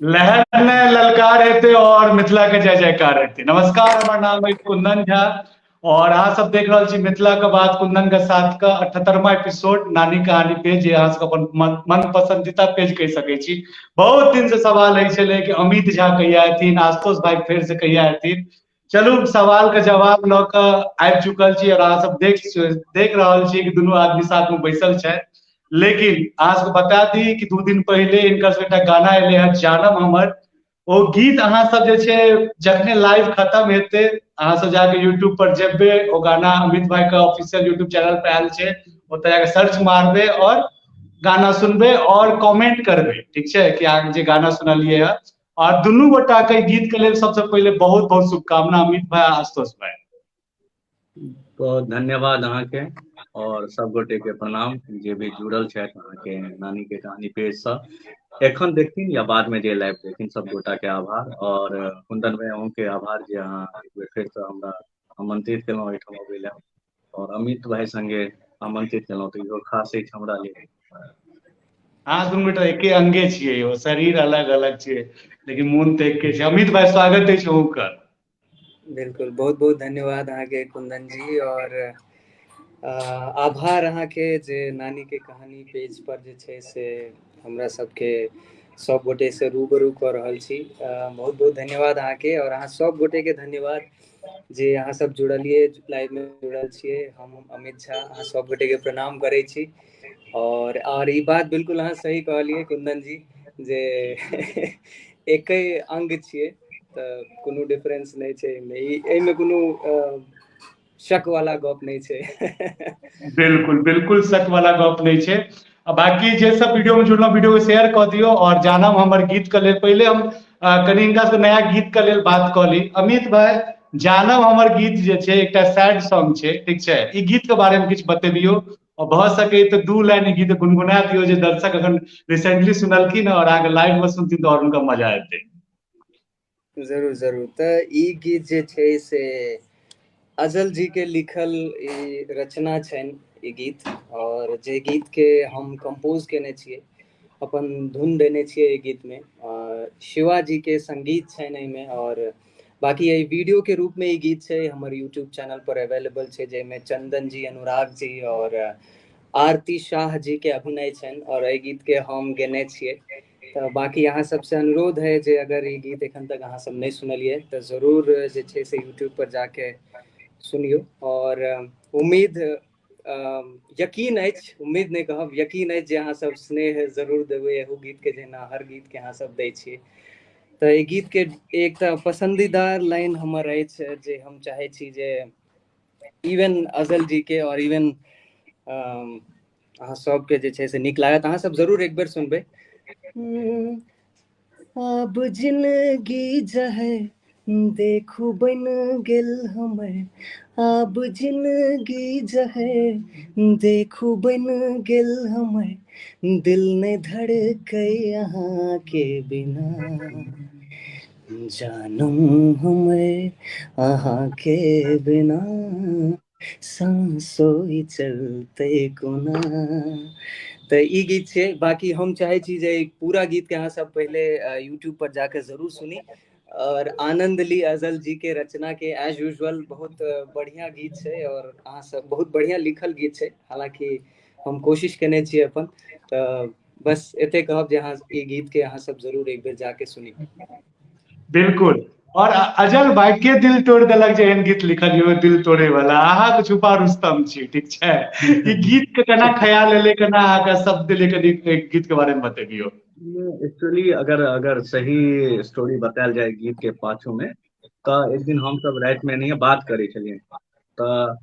लहर ने ललकार हेतै और मिथिला के जय जयकार हेतै। नमस्कार, हमर नाम है कुंदन झा और अहाँ सब देख रहल छी मिथिला के बात कुंदन के साथ के 78वां एपिसोड नानी कहानी पेज, जे अहाँ सब अपन मन पसंदीदा पेज कहि सकै छी। बहुत दिन से सवाल होइ छलै कि अमित झा कहिया एथिन, आशुतोष भाई फेर से कहिया एथिन। चलू सवाल के जवाब लऽ कऽ आबि चुकल छी और अहाँ सब देख रहल छी कि दुनू आदमी साथ में बैसल छथि। लेकिन अहाँ सबके बता दी कि 2 दिन पहिले हिनकर सबके एकटा गाना एलै हँ, जानम हमर। ओ गीत अहाँ सब जे छै जखने लाइव खत्म हेतै अहाँ सब जाके यूट्यूब पर जेबै, ओ गाना अमित भाई के ऑफिशियल यूट्यूब चैनल पर आयल छै, ओतऽ जाके सर्च मारबै और गाना सुनबै और कमेंट करबै, ठीक छै, कि अहाँ जे गाना सुनलियै हँ। और दुनू गोटा के गीत के लेल सबसे पहिले बहुत बहुत शुभकामना अमित भाई आ आशुतोष भाई। बहुत धन्यवाद अहाँके और सब गोटे के प्रणाम जे भी जुड़ल छथि अहाँके नानी के कहानी पेज सँ, एखन देखथिन या बाद में जे लाइव देखथिन, सब गोटा के आभार। और कुंदन भाई अहूँ के आभार जे अहाँ एक बेर फेर सँ हमरा आमंत्रित केलहुँ एहिठाम अबै लए, और अमित भाई संगे आमंत्रित केलहुँ, तऽ इहो खास अछि हमरा लेल। अहाँ दुनू गोटा एके अंगे छियै यौ, शरीर अलग अलग छै लेकिन मोन तऽ एके छै। अमित भाई स्वागत अछि अहूँके। बिल्कुल, बहुत बहुत धन्यवाद अहाँके कुंदन जी, और आभार अहाँके जे नानी के कहानी पेज पर जे छै से हमरा सबके सब गोटे से रूबरू कऽ रहल छी। बहुत बहुत धन्यवाद अहाँके, और अहाँ सब गोटे के धन्यवाद जे अहाँ सब जुड़लियै, लाइव में जुड़ल छियै। हम अमित झा अहाँ सब गोटे के प्रणाम करै छी। और ई बात बिल्कुल अहाँ सही कहलियै कुंदन जी जे एके अंग छियै तऽ कोनो डिफरेंस नहि छै एहिमे, एहिमे कोनो शक वाला गप नहि छै। बिल्कुल बिल्कुल शक वाला गप नहि छै। आ बाकी जे सब वीडियो में जुड़लहुँ वीडियो के शेयर कऽ दियौ। और जानब हमर गीत के लेल पहिले हम कनि हिनका से नया गीत के लेल बात कऽ ली। अमित भाई, जानब हमर गीत जे छै एकटा सैड सॉन्ग छै, ठीक छै, ई गीत के बारे में किछु बतेबियौ और भऽ सके तऽ 2 लाइन गीत गुनगुना दियौ जे दर्शक अखन रिसेंटली सुनलखिन और अहाँके लाइव में सुनथिन तऽ और हुनका मजा एतै। जरूर जरूर। तऽ ई गीत जे छै से अजल जी के लिखल ई रचना छनि ई गीत, और जे गीत के हम कंपोज केने छियै, अपन धुन देने छियै एहि गीत में, और शिवा जी के संगीत छनि एहिमे। और बाकी एहि वीडियो के रूप में ई गीत छै हमर यूट्यूब चैनल पर अवेलेबल छै, जाहिमे चंदन जी, अनुराग जी और आरती शाह जी के अभिनय छनि और एहि गीत के हम गेने छियै। तऽ बाकी अहाँ सबसे अनुरोध है जे अगर ई गीत एखन तक अहाँ सब नहि सुनलियै तऽ जरूर जे छै से यूट्यूब पर जाके सुनियौ। और उम्मीद यकीन अछि, उम्मीद नहि कहब, यकीन अछि जे अहाँ सब स्नेह जरूर देबै एहू गीत के, जेना हर गीत के अहाँ सब दै छियै। तऽ एहि गीत के एकटा पसंदीदा लाइन हमर अछि जे हम चाहै छी जे इवन अजल जी के और इवन अहाँ सबके जे छै से नीक लागत, अहाँ सब जरूर एक बेर सुनबै। आब जिंदगी जहर देखू बन गेल हमर, आब जिंदगी जहर देखू बन गेल हमर, दिल ने धड़कै अहाँ के बिना, जानम हमर अहाँ के बिना, सांसो चलते कोना। तऽ ई गीत छै। बाकी हम चाहै छी जे पूरा गीत के अहाँ सब पहिले यूट्यूब पर जाके जरूर सुनी और आनंद ली अजल जी के रचना के। एज यूजुअल बहुत बढ़िया गीत छै और अहाँ सब बहुत बढ़िया लिखल गीत छै, हालांकि हम कोशिश केने छियै अपन। तऽ बस एते कहब जे अहाँ ई गीत के अहाँ सब जरूर एक बेर जाके सुनी। बिल्कुल। और अजल भाई के दिल तोड़ देलक जे एहन गीत लिखलियो, दिल तोड़े वाला, अहाँ के छुपा रुस्तम छी, ठीक छै। ई गीत के केना ख्याल एलै, केना अहाँके शब्द एलै, कनि गीत के बारे में बतेबियो। एक्चुअली अगर सही स्टोरी बतायल जाय गीत के पाछू में, तऽ एक दिन हम सब राति में एनाहिए बात करै छलियै, तऽ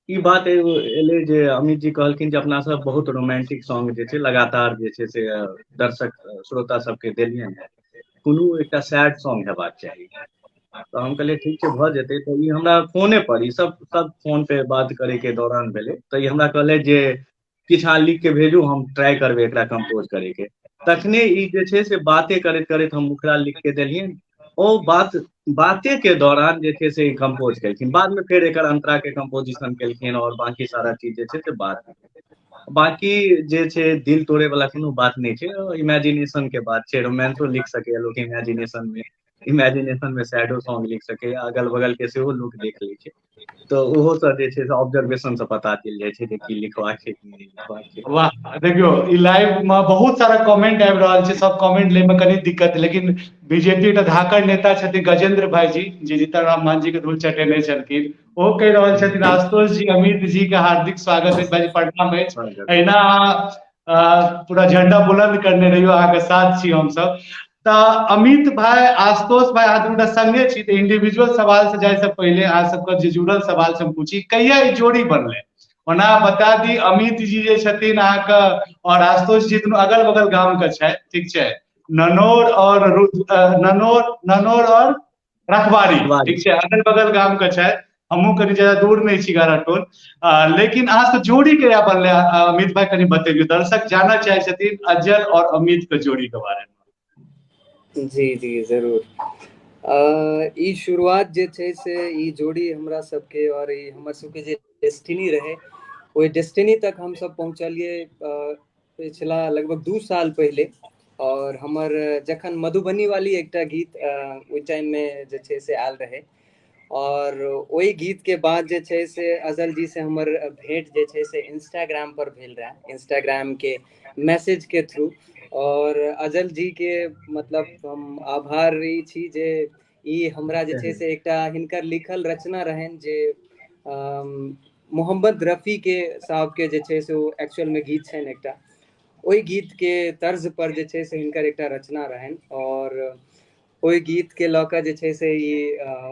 ई बात एगो एलै जे अमित जी कहलखिन जे अपना सब बहुत रोमांटिक सॉन्ग जे छै लगातार जे छै से दर्शक श्रोता सबके देलियनि हेँ, कोनो एकटा सैड सॉन्ग हेबाक चाही। तऽ हम कहलियै ठीक छै भऽ जेतै। तऽ ई हमरा फोने पर ई सब फोन पे बात करे के दौरान भेलै, तऽ ई हमरा कहलै जे किछु अहाँ लिख के भेजू, हम ट्राई करबै एकरा कंपोज करे के। तखने ई जे छै से बाते करैत करैत हम मुखड़ा लिख के देलियनि, ओ बाते के दौरान जे छै से कंपोज केलखिन। बाद में फेर एकर अंतरा के कंपोजिशन केलखिन और बाकी सारा चीज जे छै से बाद में। बाकी जे छै दिल तोड़े वाला कोनो बात नहि छै, इमेजिनेशन के बात छै। रोमांसो लिख सकैया लोक इमेजिनेशन मे, इमेजिनेशन मे सैडो सॉन्ग लिख सकैया, अगल बगल के सेहो लोक देख लै छै, तऽ ओहो से जे छै से ऑब्जर्वेशन से पता चलि जाइ छै जे की लिखबाक छै की नहि लिखबाक छै। वाह, देखियौ ई लाइव मे बहुत सारा कमेंट आबि रहल छै, सब कमेंट लै मे कनी दिक्कत, लेकिन बीजेपी एकटा धाकड़ नेता छथिन गजेंद्र भाईजी, जे जीतन राम मांझी के धूल चटेने छलखिन, ओ कहि रहल छथिन आशुतोष जी अमित जी के हार्दिक स्वागत अछि। भाईजी प्रणाम अछि, एहिना अहाँ पूरा झंडा बुलंद करने रहियो, अहाँके साथ छी हमसब। तऽ अमित भाई आशुतोष भाई अहाँ दूटा संगे छी, तऽ इंडिविजुअल सवाल से जाय से पहिले अहाँ सबके जे जुड़ल सवाल से हम पूछी, कहिया ई जोड़ी बनलै? ओना बता दी अमित जी जे छथिन अहाँके और आशुतोष जी दुनू अगल बगल गाम के छथि, ठीक छै, ननौर और ननौर, ननौर और रखबारी, ठीक छै, अगल बगल गाम के छथि, हमहूँ कनी ज्यादा दूर नहि छी गारा टोल, लेकिन अहाँ सब जोड़ी कहिया बनलै? अमित भाई कनी बतेबियौ, दर्शक जानऽ चाहै छथिन अजल और अमित के जोड़ी के बारे में। जी जी जरूर। ई शुरुआत जे छै से ई जोड़ी हमरा सबके और ई हमर सबके जे डेस्टिनी रहे ओहि डेस्टिनी तक हमसब पहुँचलियै पिछला लगभग 2 साल पहिले। और हमर जखन मधुबनी वाली एकटा गीत ओहि टाइम में जे छै से आयल रहे, और ओहि गीत के बाद जे छै से अजल जी से हमर भेंट जे छै से इंस्टाग्राम पर भेल रहे, इंस्टाग्राम के मैसेज के थ्रू। और अजल जी के मतलब हम आभारी छी जे ई हमरा जे छै से एकटा हिनकर लिखल रचना रहनि जे मोहम्मद रफ़ी के साहब के जे छै से ओ एक्चुअल में गीत छनि एकटा, ओहि गीत के तर्ज पर जे छै से हिनकर एकटा रचना रहनि, और ओहि गीत के लऽ कऽ जे छै से ई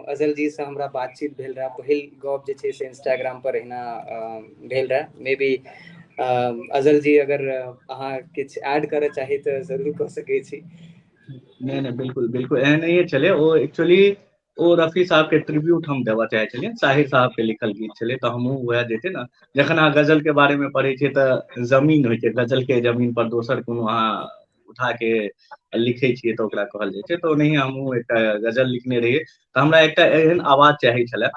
अजल जी से हमरा बातचीत भेल रहए। पहिल गप जे छै से इंस्टाग्राम पर एहिना भेल रहए। मे बी अजल जी अगर अहाँ किछु ऐड करऽ चाही तऽ जरूर कऽ सकै छी। नहि नहि, बिल्कुल बिल्कुल एहन छलै। ओ एक्चुअली ओ रफी साहब के ट्रिब्यूट हम देबऽ चाहै छलियै, साहिर साहब के लिखल गीत छलै, तऽ हमहूँ वएह जे छै ने, जखन अहाँ गजल के बारे मे पढ़ै छियै तऽ जमीन होइ छै, गजल के जमीन पर दोसर कोनो अहाँ उठा के लिखै छियै तऽ ओकरा कहल जाइ छै। तऽ ओनाहिये हमहूँ एकटा गजल लिखने रहियै, तऽ हमरा एकटा एहन आवाज चाही छलै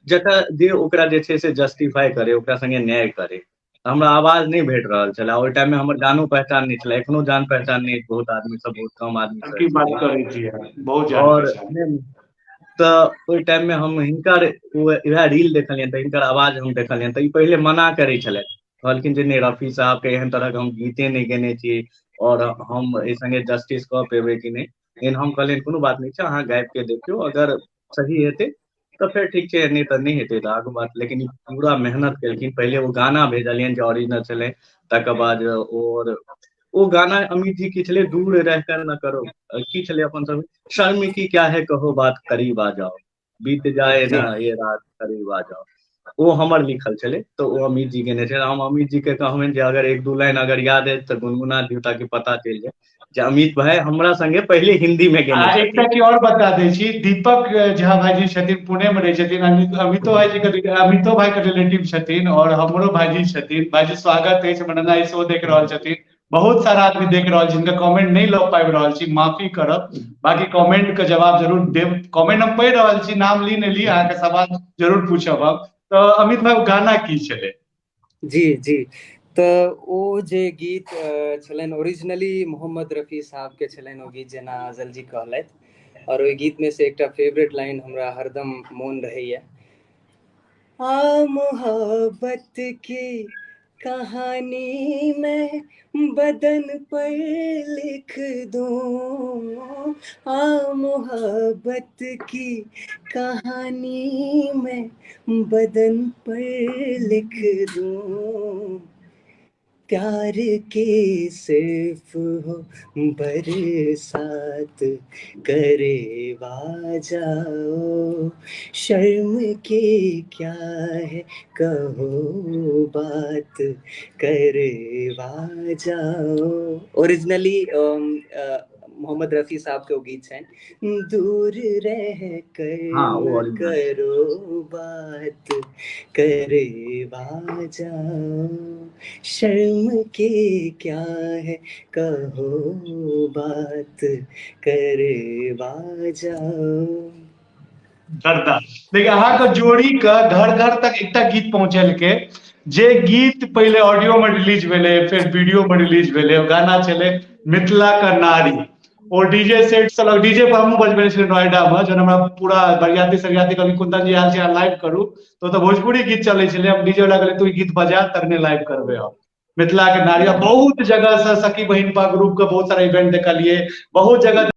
जकर जे ओकरा जे छै से जस्टिफाई करे, ओकरा संगे न्याय करे। हमरा आवाज नहि भेट रहल छलै ओहि टाइम मे, हमर जानो पहचान नहि छलै, एखनो जान पहचान नहि, बहुत आदमी सब, बहुत कम आदमी सब। की बात करै छी बहुत जान और तऽ ओहि टाइम मे हम हिनकर इएह रील देखलियनि तऽ हिनकर आवाज हम देखलियनि, तऽ ई पहिले मना करै छलथि, कहलखिन जे नहि रफी साहब के एहन तरहक हम गीते नहि गेने छी और हम एहि संगे जस्टिस कऽ पेबै कि नहि। लेकिन हम कहलियनि कोनो बात नहि छै, अहाँ गाबि के देखियौ, अगर सही हेतै तऽ फेर ठीक छै, नहि तऽ नहि हेतै तऽ आगू बात। लेकिन ई पूरा मेहनत केलखिन, पहिले ओ गाना भेजलियनि जे ओरिजिनल छलै, तकर बाद और ओ गाना अमित जी की छलै, दूर रह कर न करो, की छलै अपन सब, शर्म की क्या है कहो बात करीब आ जाओ, बीत जाए ना ये रात करीब आ जाओ, ओ हमर लिखल छलै, तऽ ओ अमित जी गेने छलै। हम अमित जी के कहबनि जे अगर 1-2 लाइन अगर याद अछि तऽ गुनगुना दियौ ताकि पता चलि जाय जे अमित भाई हमरा संगे पहिले हिंदी में गेने छथिन। एकटा चीज और बता दै छी, दीपक झा भाईजी छथिन, पुणे में रहै छथिन, अमितो भाईजी के, अमितो भाई के रिलेटिव छथिन और हमरो भाईजी छथिन। भाईजी स्वागत अछि, हमर नन्दा जी सेहो देख रहल छथिन, बहुत सारा आदमी देख रहल छी, जिनका कमेंट नहि लऽ पाबि रहल छी, माफी करब, बाकी कमेंट के जवाब जरूर देब। कमेंट हम पढ़ि रहल छी, नाम ली नहि ली, अहाँके सवाल जरूर पूछब हम। तऽ अमित भाई गाना की छलै? जी जी, तऽ ओ जे गीत छलनि ओरिजिनली मोहम्मद रफ़ी साहब के छलनि ओ गीत, जेना अजल जी कहलथि, और ओहि गीत में से एकटा फेवरेट लाइन हमरा हरदम मोन रहैया, आ मोहब्बत की कहानी मैं बदन पर लिख दूं, आ मोहब्बत की कहानी मैं बदन पर लिख दूं, प्यार की सिर्फ हो बरसात करे जाओ, शर्म की क्या है कहो बात करे जाओ। ओरिजिनली मोहम्मद रफ़ी साहब के गीत छनि, दूर रह कर करो बात करे जाओ, शर्म के क्या है कहो बात करे जाओ। दर्दा देखिए अहाँके जोड़ी के घर घर तक एकटा गीत पहुँचेलकै। जे गीत पहिले ऑडियो में रिलीज भेलै, फेर वीडियो में रिलीज भेलै, ओ गाना छलै मिथिला का नारी। ओ डीजे सेट से लग डीजे पर हमहूँ बजबेने छलियै नोएडा में, जहन हमरा पूरा बरियाती सरियाती कहलखिन कुंदन जी आयल छै, अहाँ लाइव करू, तऽ ओतऽ भोजपुरी गीत चलै छलै। हम डीजे वाला कहलियै तू ई गीत बजा तखने लाइव करबै हम मिथिला के नारी। बहुत जगह से सखी बहिनपा ग्रुप के बहुत सारा इवेंट देखलियै, बहुत जगह।